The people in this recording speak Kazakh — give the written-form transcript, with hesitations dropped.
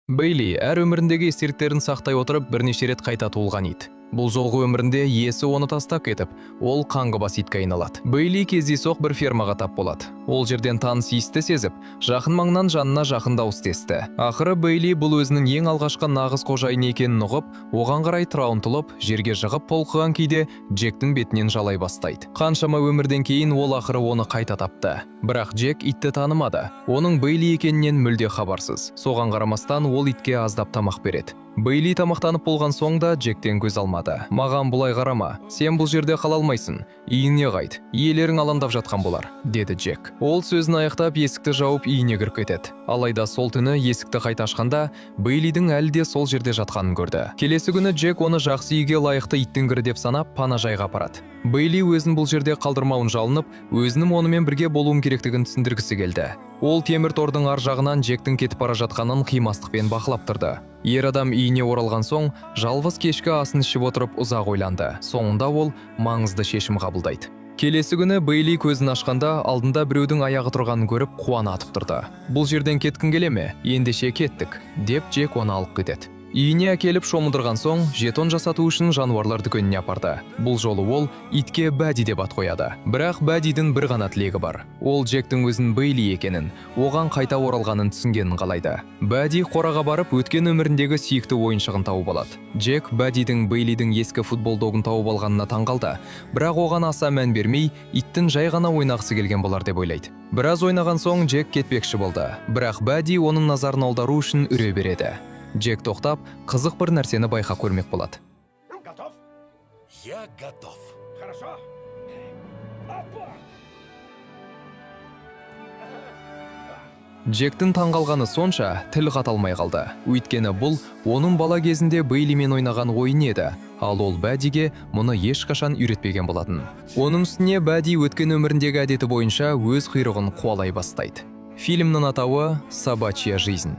Бейли әр өміріндегі естеліктерін сақтай отырып, бірнеше рет қайта туылған ит. Бұл жолғы өмірінде иесі оны тастап кетіп, ол қаңғыбас итке айналады. Бейли кездейсоқ бір фермаға тап болады. Ол жерден таныс иісті сезіп, жақын маңнан жанына жақын дауыс естті. Ақыры Бейли бұл өзінің ең алғашқы нағыз қожайыны екенін ұғып, оған қарай тұра ұмтылып, жерге жығып толқыған кейде Джектің бетінен жалай бастайды. Қаншама өмірден кейін ол ақыры оны қайта тапты. Бірақ Джек итті танымады. Оның Бейли екенінен мүлде хабарсыз. Соған қарамастан, ол итке аздап тамақ береді. Бейли тамақтанып болған соң да Джектен көз алмады. «Маған бұлай қарама, сен бұл жерде қала алмайсың. Үйіңе қайт, иелерің алаңдап жатқан болар», – деді Джек. Ол сөзін аяқтап, есікті жауып, үйіне кіріп кетеді. Алайда сол түні есікті қайта ашқанда, Бейлидің әлі де сол жерде жатқанын көрді. Келесі күні Джек оны жақсы үйге лайықты иттің бірі деп санап, панажайға апарады. Бейли өзін бұл жерде қалдырмауын жалынып, өзінің онымен бірге болуым керектігін түсіндіргісі келді. Ол темір тордың ар жағынан Джектің кетіп бара жатқанын қимастықпен бақылап тұрды. Ер адам үйіне оралған соң, жалғыз кешкі асын ішіп отырып, ұзақ ойланды. Соңында ол маңызды шешім қабылдайды. Келесі күні Бейли көзін ашқанда, алдында біреудің аяғы тұрғанын көріп, қуана атып тұрды. «Бұл жерден кеткің келе ме? Ендеше кеттік», – деп Джек оны алып кетеді. Үйіне әкеліп шомылдырған соң, жетон жасату үшін жануарлар дүкеніне апарды. Бұл жолы ол итке Бәди деп ат қояды. Бірақ Бәдидің бір ғана тілегі бар. Ол Джектің өзін Бейли екенін, оған қайта оралғанын түсінгенін қалайды. Бәди қораға барып, өткен өміріндегі сүйікті ойыншығын тауып алады. Джек Бәдидің Бейлидің ескі футбол добын тауып алғанына таңғалды. Бірақ оған аса мән бермей, иттің жай ғана ойнағысы келген болар деп ойлайды. Біраз ойнаған соң, Джек кетпекші болды. Бірақ Бәди оның назарын аудару үшін үре береді. Джек тоқтап, қызық бір нәрсені байқап көрмек болады. Готов? Я готов. Хорошо. Опа! Джектің таңғалғаны сонша, тіл қата алмай қалды. Өйткені бұл оның бала кезінде Бейлимен ойнаған ойын еді, ал ол Бәдиге мұны ешқашан үйретпеген болатын. Оның үстіне Бәди өткен өміріндегі әдеті бойынша өз құйрығын қуалай бастайды. Фильмнің атауы «Собачья жизнь».